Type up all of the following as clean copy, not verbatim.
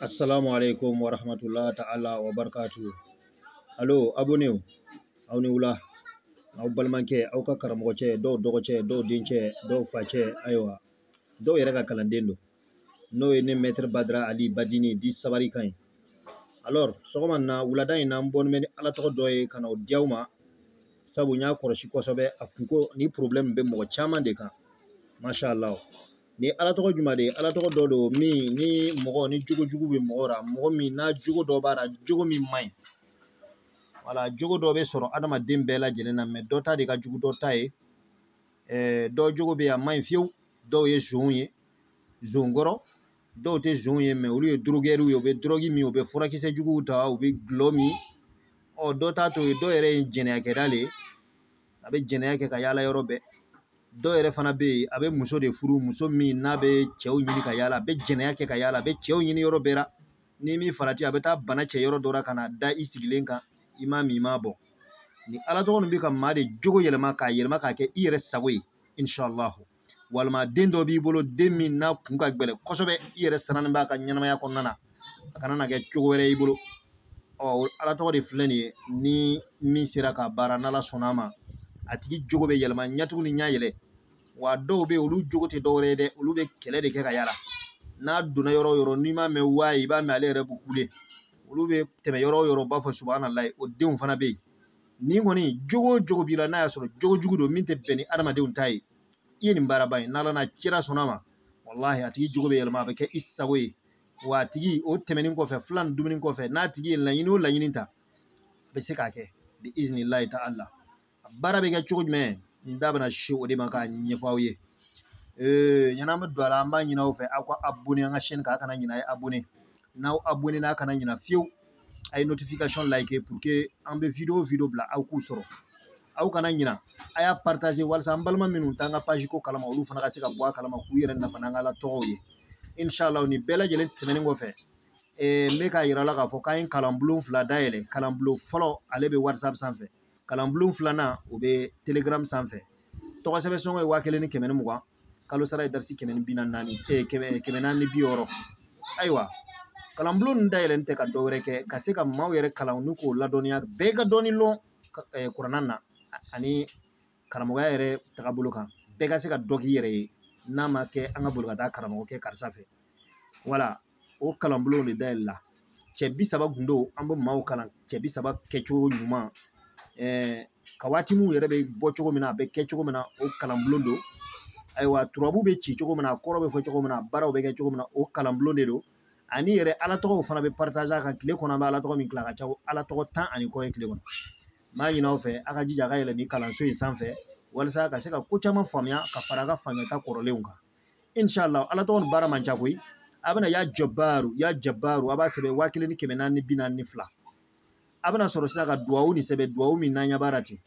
Assalamu alaikum wa rahmatullahi ta'ala wa barakatuhu. Allo, abonnez aw ni wula, aw balimakɛ, aw ka karamɔgɔcɛ, dɔw dɔgɔcɛ, dɔw dencɛ, dɔw facɛ, ayiwa dɔw yɛrɛ ka kalanden don, n'o ye ne maître Badara Ali Badini di sabari kan ye. Alors sɔgɔma na, wulada in na, n bɔlen bɛ ni ala tɔgɔ dɔ ye ka na o di aw ma, sabu n y'a kɔlɔsi kosɛbɛ, a kunko ni problème bɛ mɔgɔ caman de kan. Masha Allah, ni ala tɔgɔ jumɛn de ye? Ala tɔgɔ dɔ don min ni mɔgɔ ni jogo jugu bɛ mɔgɔ la, mɔgɔ min n'a jogo dɔ b'a la, jogo min man ɲi. Wala jogo dɔ bɛ sɔrɔ adamaden bɛɛ lajɛlen na, mɛ dɔ ta de ka jugu dɔ ta ye. Dɔw jogo bɛ yen a man ɲi fiyewu, dɔw ye zonw ye, zonkɔrɔ, dɔw tɛ zonw ye, mɛ olu ye drogueurs ye, u bɛ drogue min, u bɛ furakisɛ juguw ta, u bɛ gulɔ min. Ɔ dɔ t'a to yen, dɔw yɛrɛ ye jɛnɛyakɛla de ye, a bɛ jɛnɛya kɛ ka yaala yɔrɔ bɛɛ. Dɔw yɛrɛ fana bɛ yen, a bɛ muso de furu, muso min n'a bɛ cɛw ɲini ka yaala, a bɛ jɛnɛya kɛ ka yaala, a bɛ cɛw ɲini yɔrɔ bɛɛ la. N'i m'i farati, a bɛ taa bana cɛ yɔrɔ dɔ la ka na da i sigilen kan, i m'a min, i m'a bɔ. Ni ala tɔgɔ nin bɛ ka maa de jogo yɛlɛma k'a yɛlɛma k'a kɛ i yɛrɛ sago ye, inshallah. Walima den dɔ b'i bolo, den min n'a kun ka gɛlɛn kosɛbɛ, i yɛrɛ sirannen b'a ka ɲɛnamaya kɔnɔna na, a kana na kɛ cogo wɛrɛ y'i bolo. Ɔ ala tɔgɔ de filɛ nin ye, ni min sera ka baara, n'ala sɔnna a ma, a tigi jogo bɛ yɛlɛma, ɲɛtugu ni ɲɛ yɛlɛ. Wa dɔw bɛ yen, olu jogo tɛ dɔwɛrɛ ye dɛ, olu bɛ kɛlɛ de kɛ ka yaala. N'a donna yɔrɔ o yɔrɔ, n'i m'a mɛn waa ye, i b'a mɛn ale yɛrɛ bɛ kule. Olu bɛ tɛmɛ yɔrɔ o yɔrɔ, u b'a fɔ subahanallahi. O denw fana bɛ yen. Nin kɔni jogo o jogo b'i la, n'a y'a sɔrɔ jogo jugu don min tɛ bɛn ni adamadenw ta ye, i ye nin baaraba ye, n'ala n'a kira sɔnna a ma, walahi a tigi jogo bɛ yɛlɛma, a bɛ kɛ i sago ye. Wa a tigi o tɛmɛnen kɔfɛ, filan ni dumuni kɔfɛ, n'a tigi ye laɲini o laɲini ta, a bɛ se k'a kɛ bi iznillahi ta'ala. A baara bɛ kɛ cogo jumɛn? N da bɛna se o de ma k'a ɲɛfɔ aw ye. Ɲan'an bɛ don a la, an b'a ɲini aw fɛ, aw ka abonné an ka chaîne kan, a kana ɲinɛ, a ye abonné. N'aw abonné n'a kana ɲinɛ fiyewu, a ye notification like pour que an bɛ vidéo vidéo bila, aw k'u sɔrɔ. Aw kana ɲina, a y'a partager walasa an balima minnu t'an ka page ko kalama, olu fana ka se ka bɔ a kalama k'u yɛrɛ nafa n'an ka ala tɔgɔw ye. Inshallah, nin bɛɛ lajɛlen tɛmɛnen kɔfɛ, n bɛ k'a yira la k'a fɔ k'an ye kalanbulon 2 dayɛlɛ. Kalanbulon fɔlɔ, ale bɛ WhatsApp sanfɛ. Kalanbulon filanan, o bɛ Telegram sanfɛ. Tɔgɔ sɛbɛn sɔngɔ ye 1120, kalo sara ye darisi kɛmɛ ni bi naani, kɛmɛ naani ni bi wɔɔrɔ. Ayiwa, kalanbulon ninnu dayɛlɛn tɛ ka dɔ wɛrɛ kɛ, ka se ka maaw yɛrɛ kalan n'u k'o ladɔnniya, bɛɛ ka dɔɔni lɔn kuranna na ani karamɔgɔya yɛrɛ tagabolo kan, bɛɛ ka se ka dɔ k'i yɛrɛ ye, n'a ma kɛ an ka boli ka taa karamɔgɔ kɛ karisa fɛ. Wala o kalanbulon de dayɛlɛ la. Cɛ 30 gundo, an bɛ maaw kalan cɛ 30 kɛcogo ɲuman, ka waati minnu yɛrɛ bɛ bɔ cogo min na, a bɛ kɛ cogo min na, o kalanbulon don. Ayiwa, turabu bɛ ci cogo min na, a kɔrɔ bɛ fɔ cogo min na, baaraw bɛ kɛ cogo min na, o kalanbulon de don. Ani yɛrɛ ala tɔgɔw fana bɛ partager a kan. Tile kɔnɔ, an bɛ ala tɔgɔ min tila ka ca ala tɔgɔ 10 ani kɔ ye tile kɔnɔ. N b'a ɲini aw fɛ, a ka jija a ka yɛlɛ ni kalanso in sanfɛ walasa ka se ka ko caman faamuya ka fara a ka faamuyata kɔrɔlenw kan, inshallah. Ala tɔgɔ nin baara man ca koyi. A bɛna ya jabaru, ya jabaru, a b'a sɛbɛn 1442. A bɛna sɔrɔ sisan ka duwawu nin sɛbɛn, duwawu min n'an ɲɛ b'a la ten,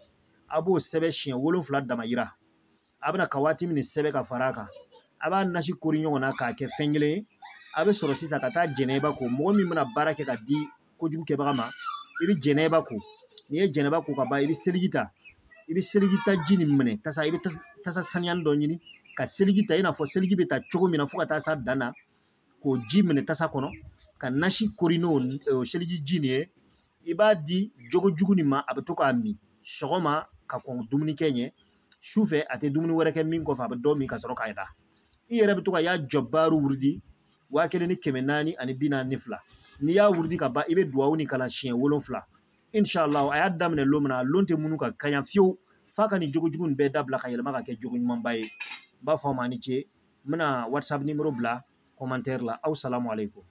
a b'o sɛbɛn siɲɛ 7 damayira. A bɛna ka waati min sɛbɛn ka fara a kan, a b'a nasi kori ɲɔgɔn na k'a kɛ fɛn kelen ye. A bɛ sɔrɔ sisan ka taa jɛnɛba ko. Mɔgɔ min bɛna baara kɛ ka di kojugu kɛbaga ma, i bɛ jɛnɛba ko. N'i ye jɛnɛba ko ka ban, i bɛ seliji ta, i bɛ seliji ta ji nin minɛ tasa, i bɛ tasa saniyani dɔ ɲini ka seliji ta, i n'a fɔ seliji bɛ ta cogo min na, fo ka taa s'a dan na, k'o ji minɛ tasa kɔnɔ ka nasi kori n'o seliji ji nin ye. I b'a di jogo jugu nin ma, a bɛ to k'a min sɔgɔma ka kɔn dumunikɛ ɲɛ, su fɛ a tɛ dumuni wɛrɛ kɛ min kɔfɛ, a bɛ dɔ min ka sɔrɔ k'a da. I yɛrɛ bɛ to ka y'a jɔbaaru wurudi 1442. N'i y'a wurudi ka ban, i bɛ duwawu ni kalan siɲɛ 7, inshallah. A y'a daminɛ lon min na, lon tɛ minnu ka kaɲa fiyewu, f'a ka nin jogo jugu nin bɛɛ dabila ka yɛlɛma ka kɛ jogo ɲumanba ye. N b'a fɔ aw ma, a ni ce. N bɛna WhatsApp numéro bila commentaire la. Aw salamu aleykum.